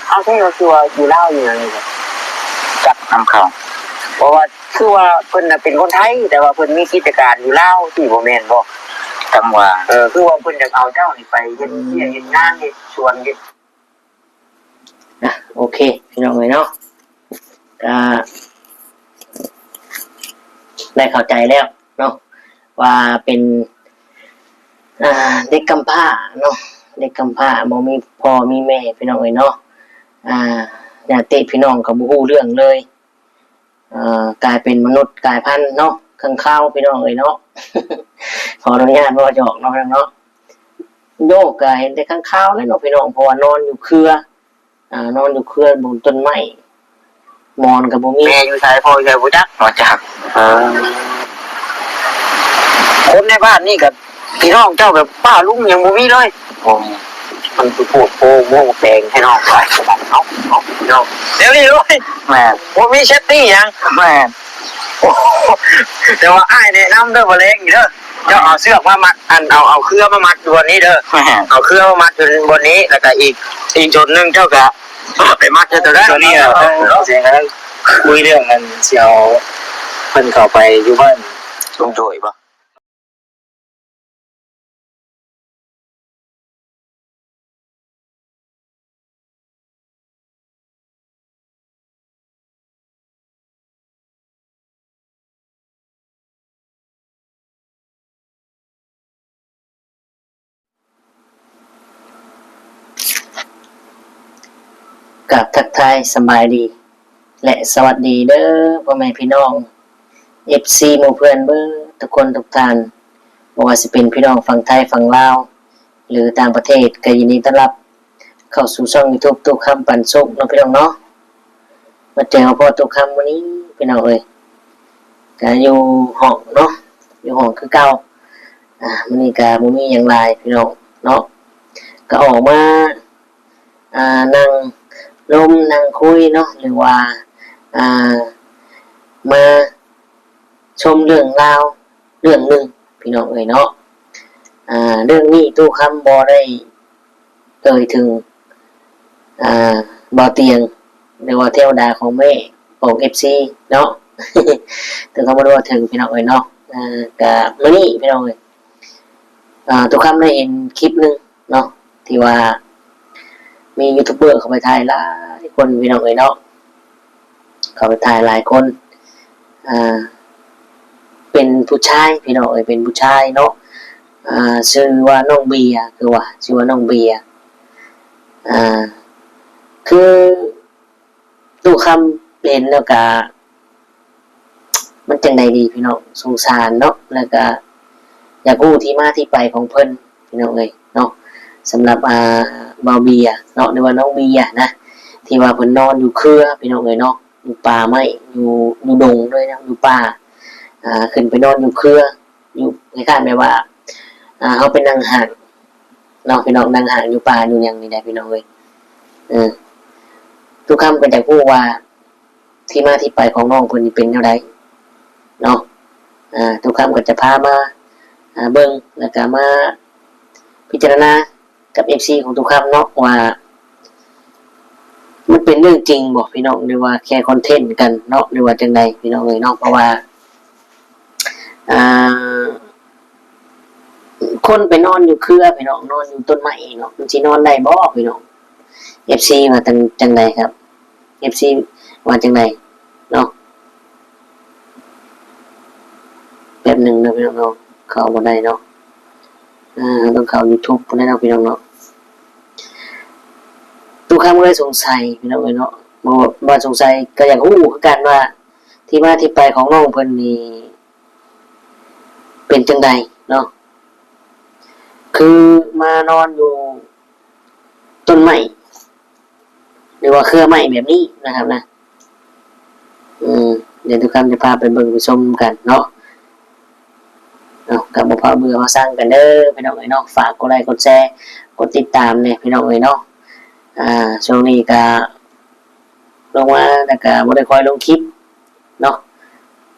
ເອົາ ໃຊ່ ວ່າຄືວ່າຢູ່ລາວຢູ່ຫຍັງນີ້ ຈັກນຳເຂົາ ເພາະວ່າຄືວ່າເພິ່ນນະເປັນຄົນໄທ ແຕ່ວ່າເພິ່ນມີກິດຈະການຢູ່ລາວ ຊີ້ບໍ່ແມ່ນບໍ່? ຈັງຫວະ ເອີ ຄືວ່າເພິ່ນຢາກເອົາເຈົ້ານີ້ໄປເຮັດວຽກເຮັດງານ ເຮັດສວນ ເຮັດ ອ່ະ ໂອເຄ ພີ່ນ້ອງເອີຍເນາະ ກະໄດ້ເຂົ້າໃຈແລ້ວເນາະ ວ່າເປັນ ອ່າ ເດັກກຳພ້າເນາະ ເດັກກຳພ້າ ບໍ່ມີພໍ່ມີແມ່ ພີ່ນ້ອງເອີຍເນາະ ອ່າ ຍາດຕິພີ່ນ້ອງກໍບໍ່ຮູ້ເລື່ອງເລີຍ ອ່າ ກາຍເປັນມະນຸດກາຍພັນເນາະ ຂ້າງຄາວ ພີ່ນ້ອງເອີຍເນາະ ຂໍອະນຸຍາດເວົ້າຫຍອກເນາະ ພີ່ນ້ອງເນາະ ໂຍກ ກະເຫັນແຕ່ຂ້າງຄາວແຫຼະເນາະ ພີ່ນ້ອງ ເພາະວ່ານອນຢູ່ເຄືອ ອ່າ ນອນຢູ່ເຄືອບົນຕົ້ນໄມ້ ໝອນກໍບໍ່ມີ ແມ່ຢູ່ໃສ ພໍ່ຢູ່ໃສ ບໍ່ຈັກ ບໍ່ຈັກ ເອີ ຄົນໃນບ້ານນີ້ກໍ ພີ່ນ້ອງເຈົ້າແບບປ້າລຸງຍັງບໍ່ມີເລີຍ ບໍ່ມີ ມັນຄືໂພດໂພ ໂມແປງ ພີ່ນ້ອງ ເນາະ ເນາະ ພີ່ນ້ອງ ແນວນີ້ເລີຍ ແມ່ນ ບໍ່ມີເຊຟຕີຫຍັງ ແມ່ນ ໂອ້ ແຕ່ວ່າອ້າຍແນະນຳເດີ ບໍ່ແລງນີ້ເດີ ເຈົ້າເອົາເຊືອກມາມັດ ອັນ ເອົາ ເອົາເຄືອມາມັດຢູ່ບ່ອນນີ້ເດີ ແມ່ນ ເອົາເຄືອມາມັດຢູ່ບ່ອນນີ້ ແລ້ວກະອີກ ອີກຈຸດໜຶ່ງເຈົ້າກະໄປມັດຢູ່ໂຕນັ້ນ ໂຕນີ້ ເອີ ເນາະ ເອີ ເອີ ເອີ ເອີ ຄຸຍເລື່ອງ ອັນ ຊິເອົາເພິ່ນເຂົ້າໄປຢູ່ບ້ານຊົມໂດຍບໍ່? ກາບທັກທາຍສະບາຍດີ ແລະ ສະຫວັດດີເດີພໍ່ແມ່ພີ່ນ້ອງ ເອັຟຊີ ໝູ່ເພື່ອນເບິດທຸກຄົນທຸກທ່ານ ບໍ່ວ່າຊິເປັນພີ່ນ້ອງຝັ່ງໄທຝັ່ງລາວ ຫຼືຕ່າງປະເທດ ກໍຍິນດີຕ້ອນຮັບເຂົ້າສູ່ຊ່ອງຢູທູບ ຕູ້ຄຳປັນສຸກເນາະພີ່ນ້ອງເນາະ ມາເຈີມາພໍ້ຕູ້ຄຳມື້ນີ້ພີ່ນ້ອງເອີຍ ກະຢູ່ຫ້ອງເນາະ ຢູ່ຫ້ອງຄືເກົ່າ ອາ ມື້ນີ້ກະບໍ່ມີຫຍັງຫຼາຍພີ່ນ້ອງເນາະ ກະອອກມາ ອ່າ ນັ່ງລົມນັ່ງຄຸຍເນາະ ຫຼືວ່າ ອ່າ ມາຊົມເລື່ອງລາວເລື່ອງໜຶ່ງພີ່ນ້ອງເອີຍເນາະ ອ່າ ເລື່ອງນີ້ຕູ້ຄຳບໍ່ໄດ້ເອີ່ຍເຖິງ ອ່າ ບ່າວຕຽງ ຫຼືວ່າເທວດາຂອງແມ່ຂອງເອັຟຊີເນາະ ຕູ້ຄຳບໍ່ໄດ້ເວົ້າເຖິງພີ່ນ້ອງເອີຍເນາະ ອ່າ ກະມື້ນີ້ພີ່ນ້ອງເອີຍ ອ່າ ຕູ້ຄຳໄດ້ເຫັນຄລິບໜຶ່ງເນາະ ທີ່ວ່າມີຢູທູບເບີເຂົ້າໄປຖ່າຍຫຼາຍຄົນພີ່ນ້ອງເອີຍເນາະ ເຂົ້າໄປຖ່າຍຫຼາຍຄົນ ອ່າ ເປັນຜູ້ຊາຍພີ່ນ້ອງເອີຍ ເປັນຜູ້ຊາຍເນາະ ອ່າ ຊື່ວ່ານ້ອງເບຍ ຄືວ່າຊື່ວ່ານ້ອງເບຍ ອ່າ ຄືຕູ້ຄຳເຫັນແລ້ວກະ ມັນຈັ່ງໃດດີພີ່ນ້ອງ ສົງສານເນາະ ແລ້ວກະຢາກຮູ້ທີ່ມາທີ່ໄປຂອງເພິ່ນພີ່ນ້ອງເອີຍເນາະ ສຳລັບ ອ່າ ບ່າວເບຍເນາະ ຫຼືວ່ານ້ອງເບຍນະ ທີ່ວ່າເພິ່ນນອນຢູ່ເຄືອພີ່ນ້ອງເອີຍເນາະ ຢູ່ປ່າໄມ້ ຢູ່ ຢູ່ດົງເລີຍເນາະ ຢູ່ປ່າ ອ່າ ຂຶ້ນໄປນອນຢູ່ເຄືອ ຢູ່ຄ້າຍໆແບບວ່າ ອ່າ ເຮົາໄປນັ່ງຫ້າງເນາະ ພີ່ນ້ອງ ນັ່ງຫ້າງຢູ່ປ່າຢູ່ຫຍັງນີ້ແຫຼະພີ່ນ້ອງເອີຍ ເອີ ຕູ້ຄຳກໍຢາກຮູ້ວ່າ ທີ່ມາທີ່ໄປຂອງນ້ອງເພິ່ນນີ້ເປັນແນວໃດເນາະ ອ່າ ຕູ້ຄຳກໍຈະພາມາ ອ່າ ເບິ່ງ ແລ້ວກໍມາພິຈາລະນາກັບເອັຟຊີຂອງຕູ້ຄຳເນາະ ວ່າມັນເປັນເລື່ອງຈິງບໍ່ພີ່ນ້ອງ ຫຼືວ່າແຄ່ຄອນເທັນກັນເນາະ ຫຼືວ່າຈັ່ງໃດພີ່ນ້ອງເອີຍເນາະ ເພາະວ່າ ອ່າ ຄົນໄປນອນຢູ່ເຄືອພີ່ນ້ອງ ນອນຢູ່ຕົ້ນໄມ້ເນາະ ມັນຊິນອນໄດ້ບໍ່ພີ່ນ້ອງ ເອັຟຊີວ່າຈັ່ງ ຈັ່ງໃດຄັບ ເອັຟຊີວ່າຈັ່ງໃດເນາະ ແປັບໜຶ່ງເດີພີ່ນ້ອງເນາະ ເຂົ້າບໍ່ໄດ້ເນາະ ອ່າ ເຮົາຕ້ອງເຂົ້າຢູທູບພຸ້ນແຫຼະເນາະພີ່ນ້ອງເນາະ ຕູ້ຄຳກໍເລີຍສົງໄສພີ່ນ້ອງເອີຍເນາະ ບໍ່ ບໍ່ສົງໄສ ກໍຢາກຮູ້ຄືກັນວ່າ ທີ່ມາທີ່ໄປຂອງນ້ອງເພິ່ນນີ້ເປັນຈັ່ງໃດເນາະ ຄືມານອນຢູ່ຕົ້ນໄມ້ ຫຼືວ່າເຄືອໄມ້ແບບນີ້ນະຄັບນະ ອືມ ດຽວຕູ້ຄຳຈະພາໄປເບິ່ງໄປຊົມນຳກັນເນາະ ເອົາ ກໍບໍ່ພາເບື່ອພາຊັງກັນເດີພີ່ນ້ອງເອີຍເນາະ ຝາກກົດໄລກົດແຊ ກົດຕິດຕາມແດ່ພີ່ນ້ອງເອີຍເນາະ ອ່າ ຊ່ວງນີ້ກໍ ລົງມາແລ້ວກະບໍ່ໄດ້ຄ່ອຍລົງຄລິບເນາະ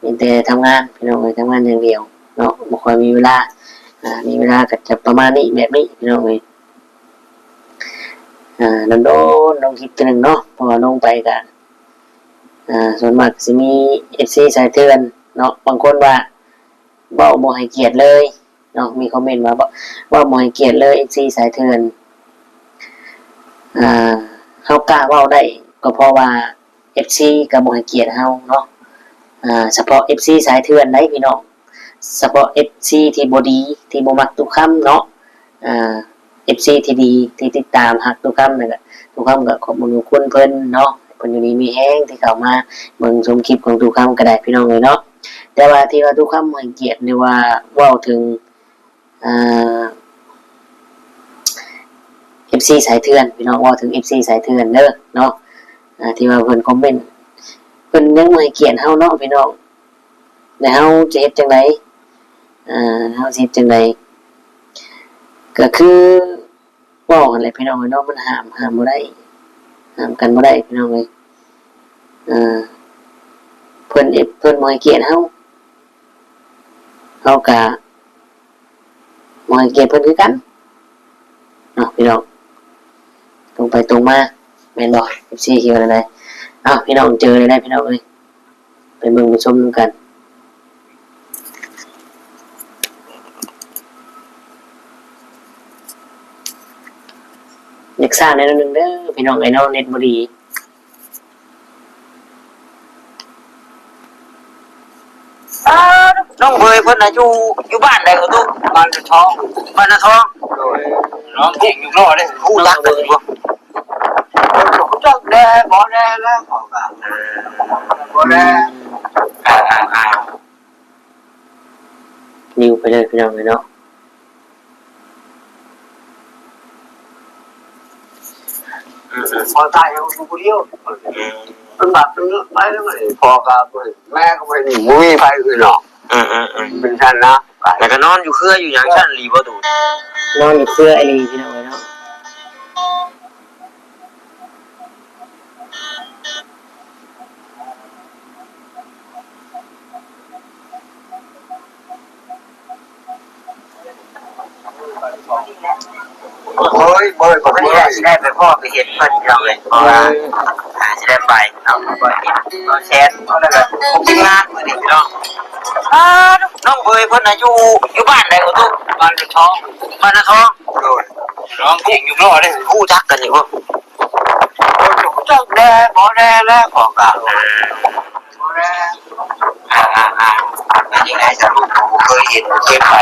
ມີແຕ່ທຳງານພີ່ນ້ອງເອີຍ ທຳງານຢ່າງດຽວເນາະ ບໍ່ຄ່ອຍມີເວລາ ອ່າ ມີເວລາກໍຈະປະມານນີ້ ແບບນີ້ພີ່ນ້ອງເອີຍ ອ່າ ດົນໆລົງຄລິບເທື່ອໜຶ່ງເນາະ ເພາະວ່າລົງໄປກະ ອ່າ ສ່ວນມາກຊິມີເອັຟຊີສາຍເຖື່ອນເນາະ ບາງຄົນວ່າເວົ້າບໍ່ໃຫ້ກຽດເລີຍເນາະ ມີຄອມເມັນວ່າ ເວົ້າ ເວົ້າບໍ່ໃຫ້ກຽດເລີຍ ເອັຟຊີສາຍເຖື່ອນ. ອ່າ ເຮົາກ້າເວົ້າໄດ້ກໍເພາະວ່າ ເອັຟຊີກໍບໍ່ໃຫ້ກຽດເຮົາເນາະ ອ່າ ສະເພາະເອັຟຊີສາຍເຖື່ອນໃດ໋ພີ່ນ້ອງ ສະເພາະເອັຟຊີທີ່ບໍ່ດີ ທີ່ບໍ່ມັກຕຸຄຳເນາະ ອ່າ ເອັຟຊີທີ່ດີ ທີ່ຕິດຕາມຮັກຕຸຄຳ ແລ້ວກໍຕຸຄຳກໍຂອບບຸນຂອບຄຸນເພິ່ນເນາະ ເພິ່ນຢູ່ດີມີແຮງທີ່ເຂົ້າມາເບິ່ງຊົມຄລິບຂອງຕຸຄຳກໍໄດ້ພີ່ນ້ອງເອີຍເນາະ. ແຕ່ວ່າທີ່ວ່າຕຸຄຳໃຫ້ກຽດ ຫຼືວ່າເວົ້າເຖິງ ອ່າ ເອັຟຊີສາຍເຖື່ອນ ພີ່ນ້ອງ ເວົ້າເຖິງເອັຟຊີສາຍເຖື່ອນເດີເນາະ ອ່າ ທີ່ວ່າເພິ່ນຄອມເມັນ ເພິ່ນຍັງບໍ່ໃຫ້ກຽດເຮົາເນາະພີ່ນ້ອງ ແລ້ວເຮົາຈະເຮັດຈັ່ງໃດ? ອ່າ ເຮົາຊິເຮັດຈັ່ງໃດ? ກໍຄືເວົ້າຫັ້ນແຫຼະພີ່ນ້ອງເອີຍເນາະ ມັນຫ້າມ ຫ້າມບໍ່ໄດ້ ຫ້າມກັນບໍ່ໄດ້ພີ່ນ້ອງເອີຍ ເອີ ເພິ່ນ ເພິ່ນບໍ່ໃຫ້ກຽດເຮົາ ເຮົາກະ ບໍ່ໃຫ້ກຽດເພິ່ນຄືກັນເນາະພີ່ນ້ອງ ຕົງໄປຕົງມາ ແມ່ນບໍ່ ເອັຟຊີ ຄິດວ່າແນວໃດ? ເອົ້າ ພີ່ນ້ອງເຈີແນວໃດພີ່ນ້ອງເອີຍ ໄປເບິ່ງໄປຊົມນຳກັນ. ຢາກຊ້າແດ່ໜ້ອຍໜຶ່ງເດີພີ່ນ້ອງເອີຍເນາະ ເນັດບໍ່ດີ. ອ້າ ນ້ອງເບຍເພິ່ນນະ ຢູ່ ຢູ່ບ້ານໃດກໍຕຸ? ບ້ານນາທອງ. ບ້ານນາທອງ? ໂດຍ. ນ້ອງເກັ່ງຢູ່ເນາະ ໄດ້ຮູ້ຈັກກັນຢູ່ບໍ່? ຮູ້ຈັກແດ່ ບໍ່ແດ່ແລ້ວ ບໍ່ແດ່. ອ່າໆໆ ລິວໄປເລີຍພີ່ນ້ອງເອີຍເນາະ. ອືມ ພໍ່ຕາຍເຮົາຢູ່ຜູ້ດຽວ ອືມ ເປັນບາດເປັນເງືອກໄປແລ້ວ ພໍ່ກໍບໍ່ເຫັນ ແມ່ກໍບໍ່ເຫັນ ບໍ່ມີໃຜອື່ນເນາະ. ອືມໆໆ ເປັນຊັ້ນນະ ແລ້ວກໍນອນຢູ່ເຄືອຢູ່ຫຍັງຊັ້ນອີ່ຫຼີບໍ່ຕູ? ນອນຢູ່ເຄືອອີ່ຫຼີພີ່ນ້ອງເອີຍເນາະ. ໂອ້ຍ ບໍ່ໄດ້ ບໍ່ໄດ້ ຊິໄດ້ໄປພໍ້ໄປເຫັນເພິ່ນພີ່ນ້ອງເອີຍ ເພາະວ່າ ອືມ ອ່າ ຊິໄດ້ໄປເນາະ ບໍ່ເຫັນ ບໍ່ແຊນ ເພາະນັ້ນກໍບໍ່ມີງານມື້ນີ້ພີ່ນ້ອງ. ອ້າ ນ້ອງເບຍເພິ່ນນະ ຢູ່ ຢູ່ບ້ານໃດກໍຕຸ? ບ້ານນາທອງ. ບ້ານນາທອງ? ໂດຍ. ນ້ອງເກັ່ງຢູ່ເນາະ ໄດ້ຮູ້ຈັກກັນຢູ່ບໍ່? ຮູ້ຈັກແດ່ ບໍ່ແດ່ແລ້ວ ພໍ່ກໍ ບໍ່ແດ່. ອ່າໆໆ ເປັນຈັ່ງໃດສະຫຼຸບ ບໍ່ເຄີຍເຫັນ ບໍ່ເຄີຍໄປ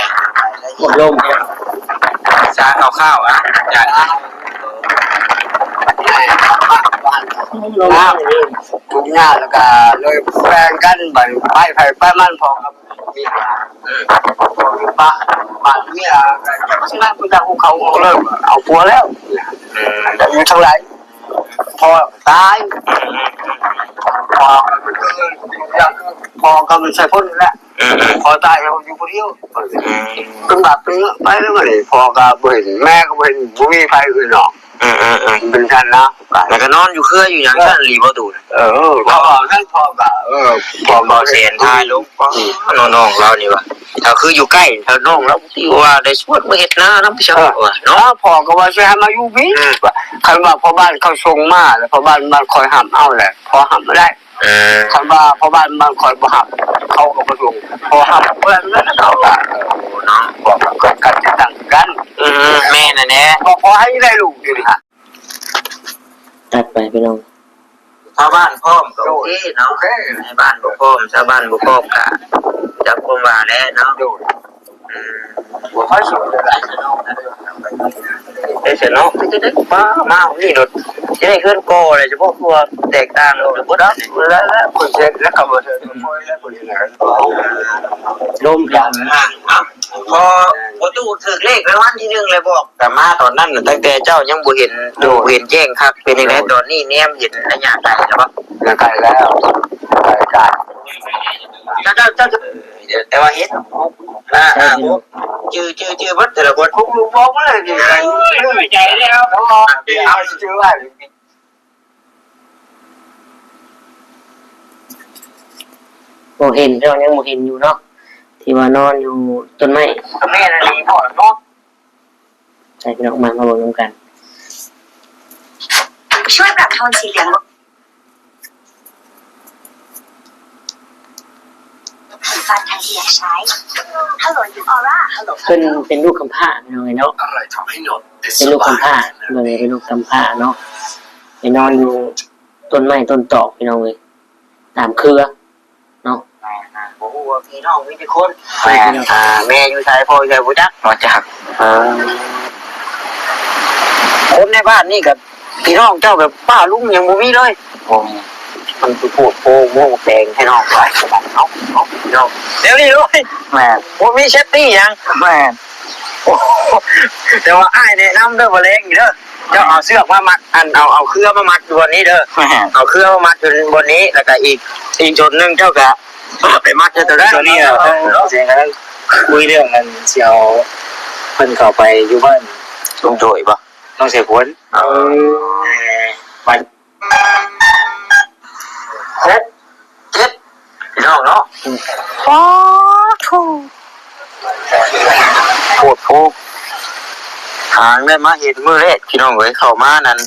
ໂອ້ ລົມແທ້ ຊາຂາວໆ ອາຈານ ທຸ່ງນາ ແລ້ວກໍເລີຍແບ່ງກັນ ໄປໃຜໄປມັນ ພໍ່ກັບເມຍ ເອີ ພໍ່ກັບປ້າ ເມຍກໍຈັກຊິມາ ບໍ່ຈັກຮູ້ເຂົາເອົາເລີຍ ເອົາຜົວແລ້ວ ອືມ ຢູ່ທາງໃດ ພໍ່ຕາຍ ພໍ່ກໍຄື ພໍ່ກໍມັນໃສ່ພົ້ນແຫຼະ ອືມ ພໍ່ຕາຍເຮົາຢູ່ຜູ້ດຽວ ອືມ ເປັນບາດເປັນເງືອກໄປແລ້ວບັດນີ້ ພໍ່ກໍບໍ່ເຫັນ ແມ່ກໍບໍ່ເຫັນ ບໍ່ມີໃຜອື່ນເນາະ ອືມໆໆ ເປັນຊັ້ນນະ ແລ້ວກໍນອນຢູ່ເຄືອຢູ່ຫຍັງຊັ້ນອີ່ຫຼີບໍ່ຕູ? ເອີ ເຂົາເວົ້າໃຫ້ພໍ່ກໍ ເອີ ພໍ່ກໍແສນທາຍລົງ ອືມ ນ້ອງໆລາວນີ້ວ່າ ຖ້າຄືຢູ່ໃກ້ ຖ້ານ້ອງລາວ ທີ່ວ່າໄດ້ຊວນມາເຮັດນານຳ ເອີ ເນາະ ພໍ່ກໍວ່າຊິໃຫ້ມາຢູ່ພີ້ ອືມ ຄັນວ່າພໍ່ບ້ານເຂົາສົ່ງມາ ແລ້ວພໍ່ບ້ານ ບ້ານຄອຍຮັບເອົາແຫຼະ ພໍຮັບບໍ່ໄດ້ ເອີ ຄັນວ່າພໍ່ບ້ານ ບ້ານຄອຍບໍ່ຮັບ ເຂົາກໍບໍ່ສົ່ງ ພໍຮັບບໍ່ໄດ້ ເຂົາກໍ ເອີ ເນາະ ພວກກັນຈັດຕັ້ງຄືກັນ ອືມ ແມ່ນແຫຼະ ກໍຂໍໃຫ້ໄດ້ລູກຢູ່ນີ້ ຕັດໄປພີ່ນ້ອງ ຊາວບ້ານພ້ອມກໍໂອເຄເນາະ ໂອເຄ ໃນບ້ານບໍ່ພ້ອມ ຊາວບ້ານບໍ່ພ້ອມກໍຈັກຄວາມວ່າແຫຼະເນາະ ໂດຍ ອືມ ບໍ່ຄ່ອຍສົນໃຈເນາະ ເອີ ເນາະ ເປັນຈັ່ງໃດ ປ້າ ມານີ້ໂລດ ຊິໄດ້ເຮືອນກໍແລ້ວ ສະເພາະຄົວແຕກຕ່າງກັນເບິດ ແລ້ວ ແລ້ວ ຄົນເຮັດ ແລ້ວກໍບໍ່ເຮັດ ຄົນເຮັດ ລົມ ເອົາ ພໍ ພໍ່ຕູ້ຖືກເລກລາງວັນທີໜຶ່ງແລ້ວບໍ? ກໍມາຕອນນັ້ນ ຕັ້ງແຕ່ເຈົ້າຍັງບໍ່ເຫັນ ໂດຍ ບໍ່ເຫັນແຈ້ງຄັກ ເປັນຈັ່ງໃດ ໂດຍ ຕອນນີ້ແນມເຫັນໄລຍະໄກແລ້ວບໍ? ໄກແລ້ວ ໄກ ເຈົ້າ ເຈົ້າ ເຈົ້າ ແຕ່ວ່າເຫັນ ອ່າ ອ່າ ຈື່ ຈື່ ຈື່ເບິດແຕ່ລະຄົນ ຄົງລົງມອງມາເລີຍນີ້ ໃຈແລ້ວ ເອົາ ເອົາ ຈື່ໄວ້ ບໍ່ເຫັນ ເຈົ້າຍັງບໍ່ເຫັນຢູ່ເນາະ ທີ່ວ່ານອນຢູ່ຕົ້ນໄມ້ ແມ່ນອີ່ຫຼີບໍ່ເນາະ ໃຫ້ພີ່ນ້ອງມາ ມາເບິ່ງນຳກັນ ช่วยปรับโทนสีเหลืองลง เพิ่นเป็นลูกกำพร้าพี่น้องเอ้ยเนาะ เป็นลูกกำพร้า เบิ่งเป็นลูกกำพร้าเนาะ ไปนอนอยู่ต้นไม้ต้นตอกพี่น้องเอ้ย ตามเครือเนาะ บ่ฮู้ว่าพี่น้องมีจักคน แม่น แม่อยู่ไส พ่ออยู่ไส บ่จัก บ่จัก เออ คนในบ้านนี่ก็ พี่น้องเจ้าแบบป้าลุงยังบ่มีเลย บ่มี มันคือโพดโพโมแปลงให้น้องหลายขนาดเนาะ เนาะพี่น้อง แนวนี้เลย แม่น บ่มีเซฟตี้หยัง แม่น โอ้ แต่ว่าอ้ายแนะนำเด้อ บ่แลงนี่เด้อ เจ้าเอาเชือกมามัด อัน เอา เอาเครือมามัดอยู่บ่อนนี้เด้อ แม่น เอาเครือมามัดอยู่บ่อนนี้ แล้วก็อีก อีกจุดหนึ่งเจ้าก็ ไปมัดอยู่ตัวนั้น ตัวนี้เหรอ เนาะ เสียงกันคุยเรื่องกัน สิเอาเพิ่นเข้าไปอยู่บ้านลุงโดยบ่ น้องเสกผล เออ บ้าน หก เจ็ด พี่น้องเนาะ อืม ป๊าดโธ่ โพดโพ หางได้มาเห็นมื้อแรกพี่น้องเอ้ย เข้ามานั่น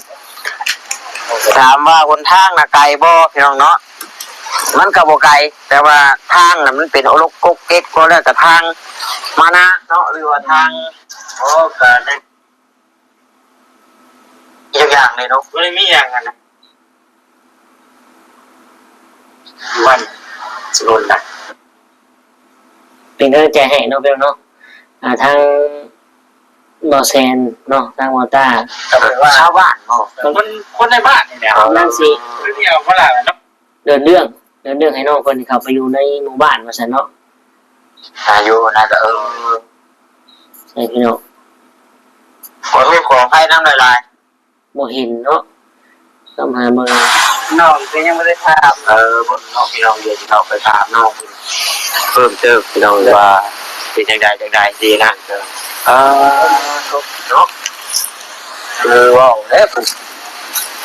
ถามว่าหนทางน่ะไกลบ่พี่น้องเนาะ มันก็บ่ไกล แต่ว่าทางน่ะมันเป็นโอลกกกเก็ก บ่แล้วก็ทางมานาเนาะ หรือว่าทาง โอ้ ก็ได้ อีกอย่างเลยเนาะ บ่ได้มีหยังหั่นนะ อยู่บ้านสกลนะ เป็นกำลังใจให้เนาะ พี่น้องเนาะ อ่า ทางบ่าวแซนเนาะ ทางบ่าวต้า ก็แบบว่าชาวบ้านเนาะ คน คนในบ้านนี่แหละ กำลังสิ เรื่องนี้เอาบ่ล่ะเนาะ เดินเรื่อง เดินเรื่องให้น้องเพิ่นเข้าไปอยู่ในหมู่บ้านว่าซั่นเนาะ อายุน่าจะ เออ ใช่พี่น้อง ขอโทษขออภัยนำหลายๆ บ่เห็นเนาะ ต้องหาเบิ่ง น้องก็ยังบ่ได้ถาม เออ เบิ่งเนาะพี่น้อง เดี๋ยวสิเข้าไปถามน้องเพิ่นเพิ่มเติมพี่น้องว่าเป็นจั่งใดจั่งใดซี้นะ เออ เนาะ คือเว้าแล้ว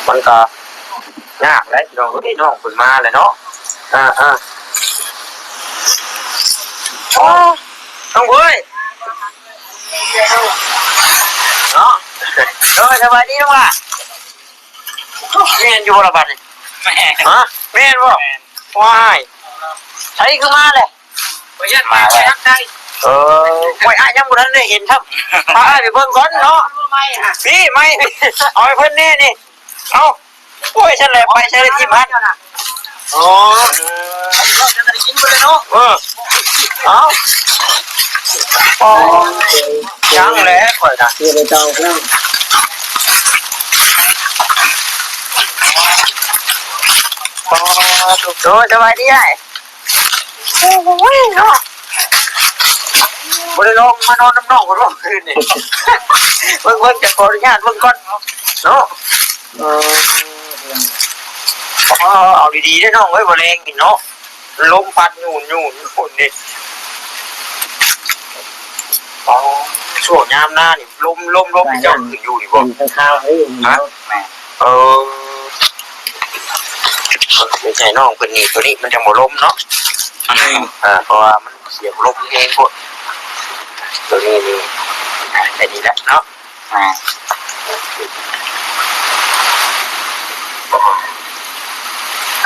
มันก็ ยากแล้วพี่น้องเอ้ย น้องเพิ่นมาแล้วเนาะ อ่า อ่า โอ้ น้องเอ้ย เนาะ โดย สบายดีน้องหล่า แม่นอยู่บ่ล่ะบัดนี้ แม่น ฮะ แม่นบ่ แม่น ว้าย ไสคือมาแหละ บ่ย่านมาบ่ย่านไกล เออ โอ้ย อ้ายยังบ่ทันได้เห็นครับ พาอ้ายไปเบิ่งก่อนเนาะ พี่ ไมค์ เอาให้เพิ่นแน่นี่ เอา โอ้ย ฉันแหละไปใช้ได้ที่พัน โอ้ เออ เอา โอ้ ยังแหละข่อยนะ โอ้ สบายดีอ้าย โอ้ยเนาะ บ่ได้ลองมานอนนำน้องเพิ่นบ่คืนนี่ เบิ่ง เบิ่ง จะขออนุญาตเบิ่งก่อนเนาะ เออ เอา เอาดีๆเด้อน้องเอ้ย บ่แลงนี่เนาะ ลมพัดยูนๆ ยูนๆ นี่ อ๋อ ช่วงยามหน้านี่ ลม ลม ลมนี่เจ้าขึ้นอยู่นี่บ่ เป็นคาวๆ เอ้ย ฮะ เนาะ เออ ไม่ใช่น้องเพิ่นนี่ ตัวนี้มันจั่งบ่ลมเนาะ อืม อ่า เพราะว่ามันเสียงลมแฮงโพด ตัวนี้นี่ อ่า แค่นี้แหละเนาะ อ่า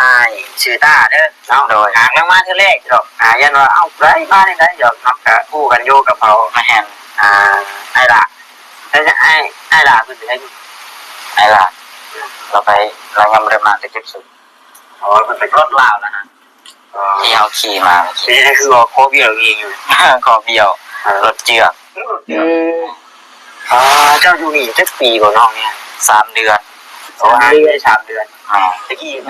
อ้ายชื่อต้าเด้อเนาะ โดย หากลางมาเทื่อแรกดอก อ่า ย่านว่า เอ้า ผู้ใดมาจั่งใดดอก เฮาก็ฮู้กันอยู่กับเขา แม่น อ่า อ้ายหล่า เอ้ย อ้าย อ้ายหล่าเพิ่นไปไสอยู่ อ้ายหล่า ลาวไป ลาวยังบ่ได้มาแต่เก็บศพ อ๋อ เพิ่นไปรถลาวนะฮะ อ๋อ ที่เฮาขี่มา นี่คือว่าขอเบี้ยวเองอยู่ ขอเบี้ยว เออ รถเจือก อืม อ่า เจ้าอยู่นี่จักปีก่อนน้องเนี่ย สามเดือน โอ้ สามเดือน ได้สามเดือน อ่า ตะกี้ไป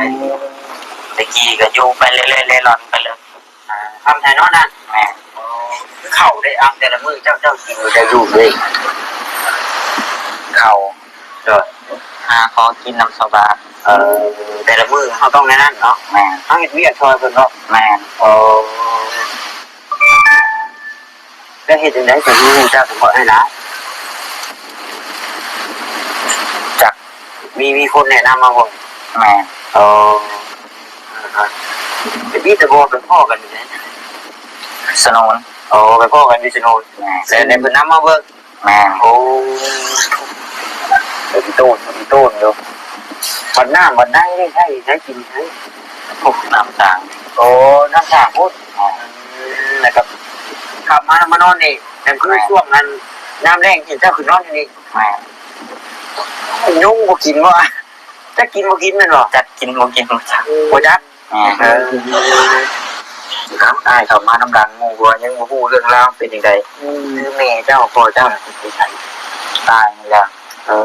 ตะกี้ก็อยู่ไปเรื่อยๆ เร่ร่อนไปเลย อ่า ทำไทยเนาะนะ แม่น ข้าวได้อังแต่ละมื้อเจ้า เจ้ากินอยู่ได้อยู่เด้ ข้าว โดย หาขอกินนำชาวบ้าน เออ แต่ละมื้อเฮาต้องแนวนั้นเนาะ แม่น เฮาเฮ็ดเวียกช่วยเพิ่นเนาะ แม่น โอ้ แล้วเฮ็ดจั่งใด๋จั่งฮู้จักบ่อ้ายหล่า จัก มี มีคนแนะนำมาบ่ แม่น โอ้ แต่มีแต่บ่ไปพ้อกันอยู่ไส สโนน โอ้ ไปพ้อกันอยู่สโนน แม่น แล้ว แล้วเพิ่นนำมาเบิ่ง แม่น โอ้ เป็นต้น เป็นต้นอยู่ ບັດນ້ຳບັດໃນໄດ້ໃຊ້ ໃຊ້ກິນໃຊ້ ໂອ້ ນ້ຳສາງ ໂອ້ ນ້ຳສາງພຸ້ນ ແລ້ວກໍຂັບມາ ມານອນນີ້ ແມ່ນຄື ແມ່ນ ຊ່ວງນັ້ນ ຍາມແລງເຈົ້າຂຶ້ນນອນຢູ່ນີ້ ແມ່ນ ຍຸງບໍ່ກິນບໍ່? ຈັກກິນບໍ່ກິນແມ່ນບໍ່? ຈັກກິນບໍ່ກິນ ບໍ່ຈັກ ບໍ່ຈັກ ແມ່ນ ເອີ ເອົ້າ ອ້າຍເຂົ້າມານຳຫຼັງໝູ່ ບໍ່ ຍັງບໍ່ຮູ້ເລື່ອງລາວເປັນຈັ່ງໃດ ອືມ ຄືແມ່ເຈົ້າ ພໍ່ເຈົ້ານະໄປໃສ? ຕາຍແລ້ວ ເອີ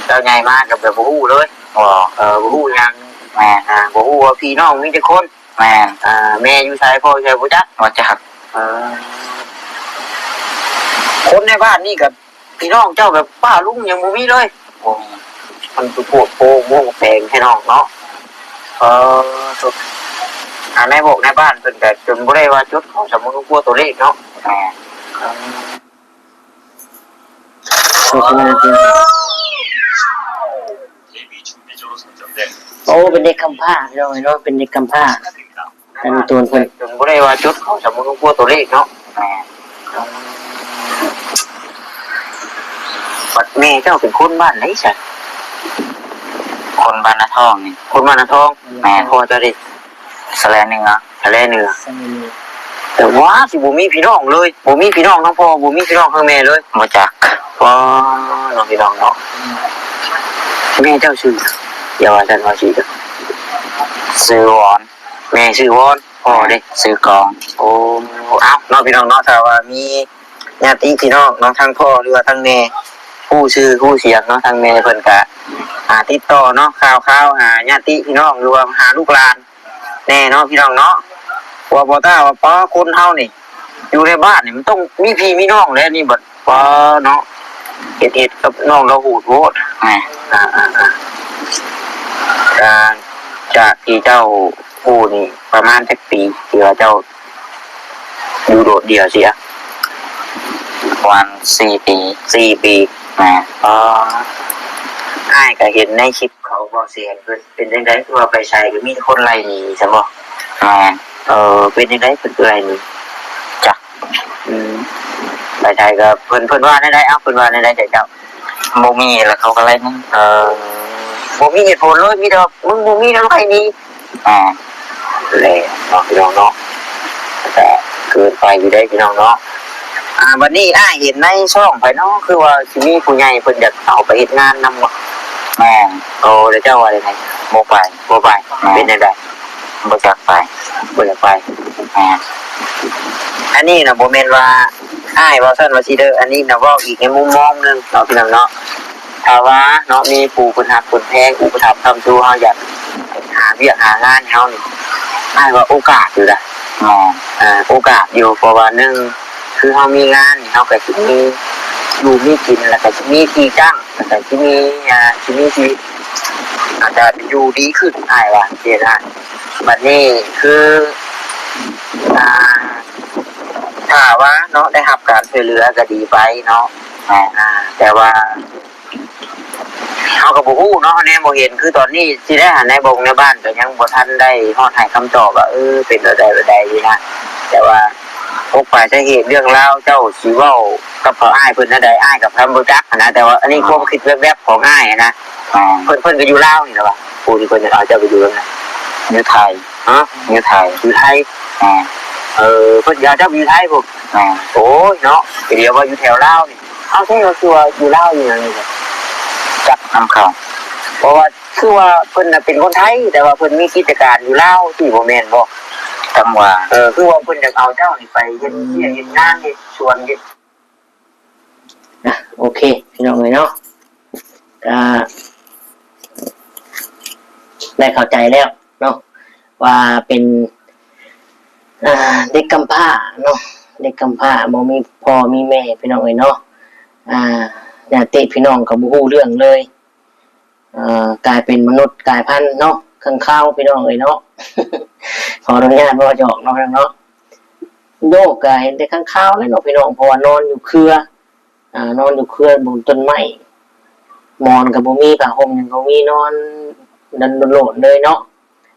ເຈົ້າໃຫຍ່ມາກໍແບບບໍ່ຮູ້ເລີຍ ບໍ່ ເອີ ບໍ່ຮູ້ຫຍັງ ແມ່ນ ອ່າ ບໍ່ຮູ້ວ່າພີ່ນ້ອງມີຈັກຄົນ ແມ່ນ ອ່າ ແມ່ຢູ່ໃສ ພໍ່ຢູ່ໃສ ບໍ່ຈັກ ບໍ່ຈັກ ເອີ ຄົນໃນບ້ານນີ້ກໍ ພີ່ນ້ອງເຈົ້າແບບປ້າລຸງຍັງບໍ່ມີເລີຍ ບໍ່ມີ ມັນຄືໂພດໂພວົງແປງແທ້ນ້ອງເນາະ ເອີ ອ່າ ໃນບອກໃນບ້ານເພິ່ນກໍຈົນບໍ່ໄດ້ວ່າຈົດເຂົ້າສຳມະໂນຄົວຕົວເລກເນາະ ແມ່ນ ໂອ້ ເປັນເດັກກຳພ້າພີ່ນ້ອງເອີຍເນາະ ເປັນເດັກກຳພ້າ ອັນໂຕນເພິ່ນ ເພິ່ນບໍ່ໄດ້ວ່າຈົດເຂົ້າສຳມະໂນຄົວຕົວເລກເນາະ ບັດແມ່ເຈົ້າເປັນຄົນບ້ານໃດຊະ? ຄົນບ້ານນາທອງນີ້ ຄົນບ້ານນາທອງ ແມ່ນ ພໍ່ເຈົ້າເດ? ສະແລເໜືອ ສະແລເໜືອ ສະແລເໜືອ ແຕ່ວ່າຊິບໍ່ມີພີ່ນ້ອງເລີຍ ບໍ່ມີພີ່ນ້ອງທາງພໍ່ ບໍ່ມີພີ່ນ້ອງທາງແມ່ເລີຍ ບໍ່ຈັກ ອໍ ເນາະ ພີ່ນ້ອງເນາະ ແມ່ເຈົ້າຊື່ຫຍັງ? ຢ່າວ່າຊັ້ນວ່າຊີ້ເດີ ຊື່ວອນ ແມ່ຊື່ວອນ ພໍ່ເດ? ຊື່ກອງ ໂອ້ ເອົ້າ ເນາະ ພີ່ນ້ອງເນາະ ຖ້າວ່າມີຍາດຕິພີ່ນ້ອງເນາະ ທາງພໍ່ ຫຼືວ່າທາງແມ່ ຮູ້ຊື່ຮູ້ສຽງເນາະ ທາງແມ່ເພິ່ນກະ ອ່າ ຕິດຕໍ່ເນາະ ຂ່າວຄາວຫາຍາດຕິພີ່ນ້ອງ ຫຼືວ່າຫາລູກຫຼານ ແນ່ເນາະ ພີ່ນ້ອງເນາະ ວ່າບໍ່ຖ້າວ່າ ປ້າ ຄົນເຮົານີ້ ຢູ່ໃນບ້ານນີ້ມັນຕ້ອງມີພີ່ມີນ້ອງແຫຼະ ນີ້ບັດ ປ້າ ເນາະ ເຮັດ ເຮັດກັບນ້ອງລາວໂຫດໂພດ ອ່າ ອ່າ ອ່າ ຈາກ ຈາກທີ່ເຈົ້າຮູ້ນີ້ ປະມານຈັກປີທີ່ວ່າເຈົ້າຢູ່ໂດດດ່ຽວຊີ້? ປະມານສີ່ປີ ສີ່ປີ ອ່າ ອໍ ອ້າຍກໍເຫັນໃນຄລິບ ເຂົາເວົ້າສຽງເພິ່ນເປັນຈັ່ງໃດ ຄືວ່າໄປໃສກໍມີແຕ່ຄົນໄລ່ໜີຊັ້ນບໍ? ແມ່ນ ເອີ ເປັນຈັ່ງໃດເພິ່ນຄືໄລ່ໜີ? ຈັກ ອືມ ໄປໃສກໍເພິ່ນ ເພິ່ນວ່າແນວໃດ? ເອົ້າ ເພິ່ນວ່າແນວໃດແກ່ເຈົ້າ? ບໍ່ມີ ແລ້ວເຂົາກໍໄລ່ໜີ ເອີ ບໍ່ມີເຫດຜົນເລີຍ ມີແຕ່ວ່າ ມຶງບໍ່ມີແລ້ວໄລ່ໜີ ອ່າ ແລ້ວເນາະ ພີ່ນ້ອງເນາະ ກໍເກີນໄປຢູ່ເດ້ ພີ່ນ້ອງເນາະ ອ່າ ບັດນີ້ອ້າຍເຫັນໃນຊ່ອງໃຜເນາະ ຄືວ່າຊິມີຜູ້ໃຫຍ່ເພິ່ນຢາກເອົາໄປເຮັດງານນຳເນາະ ແມ່ນ ໂອ້ ແລ້ວເຈົ້າວ່າຈັ່ງໃດ? ບໍ່ໄປ ບໍ່ໄປ ແມ່ນ ເປັນຈັ່ງໃດ? ບໍ່ຢາກໄປ ບໍ່ຢາກໄປ ແມ່ນ ອັນນີ້ນະ ບໍ່ແມ່ນວ່າອ້າຍເວົ້າຊັ້ນວ່າຊີ້ເດີ ອັນນີ້ນະ ເວົ້າອີກໃນມຸມມອງໜຶ່ງເນາະ ພີ່ນ້ອງເນາະ ຖ້າວ່າເນາະ ມີຜູ້ເພິ່ນຮັກເພິ່ນແພງ ອຸປະຖຳຄ້ຳຊູເຮົາ ຢາກຫາວຽກຫາງານໃຫ້ເຮົານີ້ ອ້າຍວ່າໂອກາດຢູ່ນະ ແມ່ນ ອ່າ ໂອກາດຢູ່ ເພາະວ່າໜຶ່ງ ຄືເຮົາມີງານນີ້ ເຮົາກໍຊິມີຢູ່ມີກິນ ແລ້ວກໍຊິມີທີ່ຕັ້ງ ແລ້ວກໍຊິມີ ອ່າ ຊິມີທີ່ ອາດຈະຢູ່ດີຂຶ້ນ ອ້າຍວ່າຈັ່ງຊີ້ນະ ບັດນີ້ຄື ອ່າ ຖ້າວ່າເນາະ ໄດ້ຮັບການຊ່ວຍເຫຼືອກໍດີໄປເນາະ ອ່າ ແຕ່ວ່າ ເຮົາກໍບໍ່ຮູ້ເນາະ ແນມບໍ່ເຫັນ ຄືຕອນນີ້ຊິໄດ້ຫາໃນບົງໃນບ້ານກໍຍັງບໍ່ທັນໄດ້ຮອດໃຫ້ຄຳຕອບວ່າ ເອີ ເປັນແບບໃດແບບໃດນີ້ນະ ແຕ່ວ່າປົກປາຍສາເຫດເລື່ອງລາວເຈົ້າຊິເວົ້າກັບເຂົາ ອ້າຍເພິ່ນແນວໃດ ອ້າຍກໍພະຍາຍາມບໍ່ຈັກຫັ້ນນະ ແຕ່ວ່າອັນນີ້ຄວາມຄິດແວບໆຂອງອ້າຍຫັ້ນນະ ອ່າ ເພິ່ນ ເພິ່ນກໍຢູ່ລາວນີ້ແຫຼະວະ ຜູ້ທີ່ເພິ່ນຢາກເອົາເຈົ້າໄປຢູ່ນຳນະ ຢູ່ໄທ ຮະ ຢູ່ໄທ ຢູ່ໄທ ອ່າ ເອີ ເພິ່ນຢາກເຈົ້າໄປຢູ່ໄທພຸ້ນ ອ່າ ໂອ້ຍເນາະ ກໍດຽວວ່າຢູ່ແຖວລາວນີ້ ເອົ້າ ແທ້ວ່າຄືວ່າຢູ່ລາວຢູ່ຫຍັງນີ້ ຈັກນຳເຂົາ ເພາະວ່າຄືວ່າເພິ່ນນະເປັນຄົນໄທ ແຕ່ວ່າເພິ່ນມີກິດຈະການຢູ່ລາວຊີ້ ບໍ່ແມ່ນບໍ? ຈັ່ງວ່າ ເອີ ຄືວ່າເພິ່ນຢາກເອົາເຈົ້ານີ້ໄປເຮັດວຽກເຮັດງານ ເຮັດສວນ ເຮັດ ອ່ະ ໂອເຄ ພີ່ນ້ອງເອີຍເນາະ ກະໄດ້ເຂົ້າໃຈແລ້ວເນາະ ວ່າເປັນ ອ່າ ເດັກກຳພ້າເນາະ ເດັກກຳພ້າ ບໍ່ມີພໍ່ມີແມ່ ພີ່ນ້ອງເອີຍເນາະ ອ່າ ຍາດຕິພີ່ນ້ອງກໍບໍ່ຮູ້ເລື່ອງເລີຍ ອ່າ ກາຍເປັນມະນຸດກາຍພັນເນາະ ຄ້າງຄາວ ພີ່ນ້ອງເອີຍເນາະ ຂໍອະນຸຍາດເວົ້າຫຍອກເນາະ ພີ່ນ້ອງເນາະ ໂຍກກໍເຫັນແຕ່ຄ້າງຄາວແຫຼະເນາະ ພີ່ນ້ອງ ເພາະວ່ານອນຢູ່ເຄືອ ອ່າ ນອນຢູ່ເຄືອບົນຕົ້ນໄມ້ ໝອນກໍບໍ່ມີ ຜ້າຫົ່ມຫຍັງກໍບໍ່ມີ ນອນດົນໂລດເລີຍເນາະ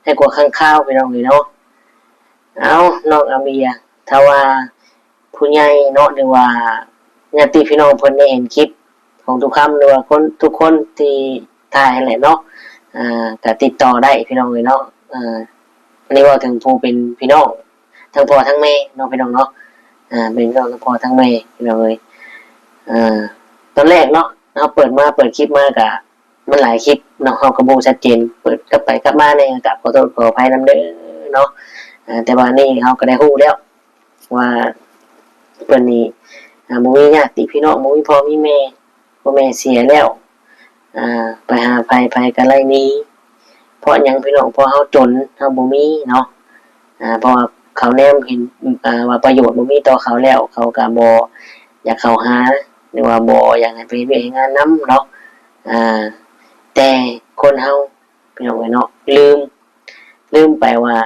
ໃຫ້ກວ່າຄ້າງຄາວ ພີ່ນ້ອງເອີຍເນາະ ເອົ້າ ນ້ອງອາເມຍ ຖ້າວ່າ ຜູ້ໃຫຍ່ເນາະ ຫຼືວ່າຍາດຕິພີ່ນ້ອງເພິ່ນໄດ້ເຫັນຄລິບຂ ຂອງຕູ້ຄຳ ຫຼືວ່າຄົນ ທຸກຄົນທີ່ຖ່າຍຫັ້ນແຫຼະເນາະ ອ່າ ກະຕິດຕໍ່ໄດ້ພີ່ນ້ອງເອີຍເນາະ. ອ່າ ອັນນີ້ເວົ້າເຖິງຜູ້ເປັນພີ່ນ້ອງ ທັງພໍ່ທັງແມ່ເນາະພີ່ນ້ອງເນາະ ອ່າ ເປັນພີ່ນ້ອງທັງພໍ່ທັງແມ່ພີ່ນ້ອງເອີຍ. ອ່າ ຕອນແລກເນາະ ເຮົາເປີດມາ ເປີດຄລິບມາກະ ມັນຫຼາຍຄລິບເນາະ ເຮົາກໍບໍ່ຊັດເຈນ ເປີດກັບໄປກັບມາແດ່ ກໍຂໍໂທດຂໍອະໄພນຳເດີເນາະ. ອ່າ ແຕ່ວ່ານີ້ເຮົາກໍໄດ້ຮູ້ແລ້ວວ່າເພິ່ນນີ້ ອ່າ ບໍ່ມີຍາດຕິພີ່ນ້ອງ ບໍ່ມີພໍ່ມີແມ່ ພໍ່ແມ່ເສຍແລ້ວ ອ່າ ໄປຫາໃຜ ໃຜກໍໄລ່ໜີ. ເພາະຫຍັງພີ່ນ້ອງ? ເພາະເຮົາຈົນ ເຮົາບໍ່ມີເນາະ. ອ່າ ເພາະວ່າເຂົາແນມເຫັນ ອ່າ ວ່າປະໂຫຍດບໍ່ມີຕໍ່ເຂົາແລ້ວ ເຂົາກໍບໍ່ຢາກເຂົ້າຫາ ຫຼືວ່າບໍ່ຢາກໃຫ້ໄປເຮັດວຽກເຮັດງານນຳເນາະ. ອ່າ ແຕ່ຄົນເຮົາພີ່ນ້ອງເອີຍເນາະ ລືມ ລືມໄປວ່າ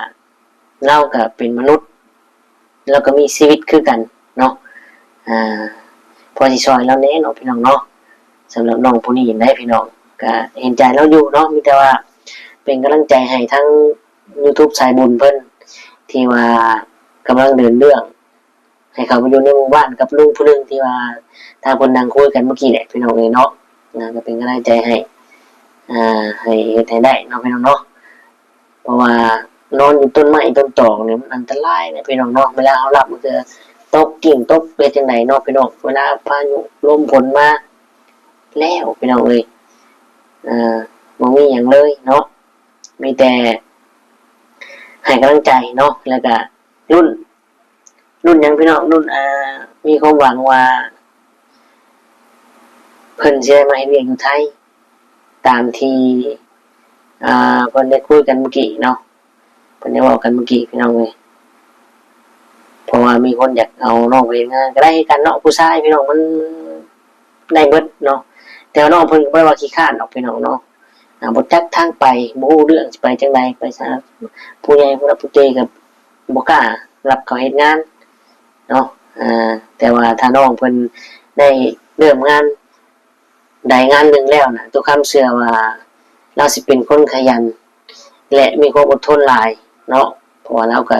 ລາວກໍເປັນມະນຸດ ລາວກໍມີຊີວິດຄືກັນເນາະ. ອ່າ ພໍຊິຊ່ອຍລາວແດ່ເນາະພີ່ນ້ອງເນາະ. ສຳລັບນ້ອງຜູ້ນີ້ໄດ໋ພີ່ນ້ອງ ກໍເຫັນໃຈລາວຢູ່ເນາະ ມີແຕ່ວ່າເປັນກຳລັງໃຈໃຫ້ທາງຢູທູບສາຍບຸນເພິ່ນ ທີ່ວ່າກຳລັງເດີນເລື່ອງ ໃຫ້ເຂົາໄປຢູ່ໃນໝູ່ບ້ານກັບລຸງຜູ້ໜຶ່ງທີ່ວ່າທາງເພິ່ນນັ່ງຄຸຍກັນເມື່ອກີ້ແຫຼະພີ່ນ້ອງເອີຍເນາະ. ນະ ກໍເປັນກຳລັງໃຈໃຫ້ ອ່າ ໃຫ້ເຮັດໃຫ້ໄດ້ເນາະພີ່ນ້ອງເນາະ. ເພາະວ່ານອນຢູ່ຕົ້ນໄມ້ຕົ້ນຕອກນີ້ມັນອັນຕະລາຍນະພີ່ນ້ອງເນາະ. ເວລາເຮົາຫຼັບມັນກໍຕົກກິ້ງຕົກ ເຮັດຈັ່ງໃດເນາະພີ່ນ້ອງ? ເວລາພາຍຸລົມຝົນມາແລ້ວພີ່ນ້ອງເອີຍ ເອີ ບໍ່ມີຫຍັງເລີຍເນາະ. ມີແຕ່ໃຫ້ກຳລັງໃຈເນາະ ແລ້ວກະລຸ້ນ ລຸ້ນຫຍັງພີ່ນ້ອງ? ລຸ້ນ ອ່າ ມີຄວາມຫວັງວ່າເພິ່ນຊິໄດ້ມາເຮັດວຽກຢູ່ໄທ ຕາມທີ່ ອ່າ ເພິ່ນໄດ້ຄຸຍກັນເມື່ອກີ້ເນາະ ເພິ່ນໄດ້ເວົ້າກັນເມື່ອກີ້ພີ່ນ້ອງເອີຍ. ເພາະວ່າມີຄົນຢາກເອົານ້ອງໄປເຮັດງານ ກໍໄດ້ຄືກັນເນາະ ຜູ້ຊາຍພີ່ນ້ອງ ມັນ ໄດ້ເບິດເນາະ. ແຕ່ວ່ານ້ອງເພິ່ນກໍບໍ່ໄດ້ວ່າຂີ້ຄ້ານດອກພີ່ນ້ອງເນາະ ອ່າ ບໍ່ຈັກທາງໄປ ບໍ່ຮູ້ເລື່ອງຊິໄປຈັ່ງໃດ ໄປຫາຜູ້ໃຫຍ່ຜູ້ຫຼັກຜູ້ເກກໍບໍ່ກ້າຮັບເຂົາເຮັດງານເນາະ. ອ່າ ແຕ່ວ່າຖ້ານ້ອງເພິ່ນໄດ້ເລີ່ມງານໃດງານໜຶ່ງແລ້ວນະ ຕຸຄຳເຊື່ອວ່າລາວຊິເປັນຄົນຂະຫຍັນ ແລະ ມີຄວາມອົດທົນຫຼາຍເນາະ ເພາະວ່າລາວກໍ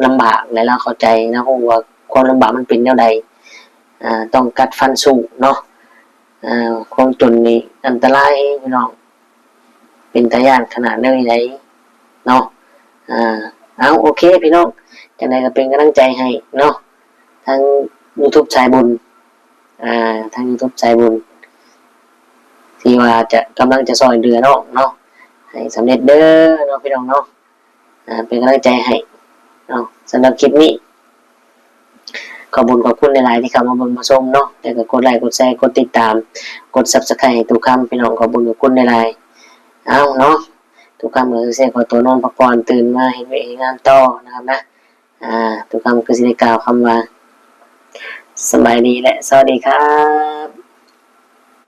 ລຳບາກ ແລະ ລາວເຂົ້າໃຈ ລາວຮູ້ວ່າຄວາມລຳບາກມັນເປັນແນວໃດ ອ່າ ຕ້ອງກັດຟັນສູ້ເນາະ. ອ່າ ຄວາມຈົນນີ້ອັນຕະລາຍແຮງພີ່ນ້ອງ ເປັນຕາຢ້ານຂະໜາດເລີຍໃດເນາະ. ອ່າ ເອົາ ໂອເຄພີ່ນ້ອງ ຈັ່ງໃດກໍເປັນກຳລັງໃຈໃຫ້ເນາະ ທາງຢູທູບສາຍບຸນ ອ່າ ທາງຢູທູບສາຍບຸນ ທີ່ວ່າຈະ ກຳລັງຈະຊ່ອຍເຫຼືອນ້ອງເນາະ ໃຫ້ສຳເລັດເດີເນາະ ພີ່ນ້ອງເນາະ. ອ່າ ເປັນກຳລັງໃຈໃຫ້ເນາະ. ສຳລັບຄລິບນີ້ ຂອບບຸນຂອບຄຸນຫຼາຍໆ ທີ່ເຂົ້າມາເບິ່ງມາຊົມເນາະ ແລ້ວກໍກົດໄລກົດແຊ ກົດຕິດຕາມ ກົດຊັບສະໄຄຣບ໌ໃຫ້ຕຸຄຳ ພີ່ນ້ອງ ຂອບບຸນຂອບຄຸນຫຼາຍໆ. ເອົາເນາະ ຕຸຄຳກໍຄືຊິຂໍຕົວນອນພັກຜ່ອນ ຕື່ນມາເຮັດວຽກເຮັດງານຕໍ່ນະຄັບນະ. ອ່າ ຕຸຄຳຄືຊິໄດ້ກ່າວຄຳວ່າ ສະບາຍດີ ແລະ ສະຫວັດດີຄັບ.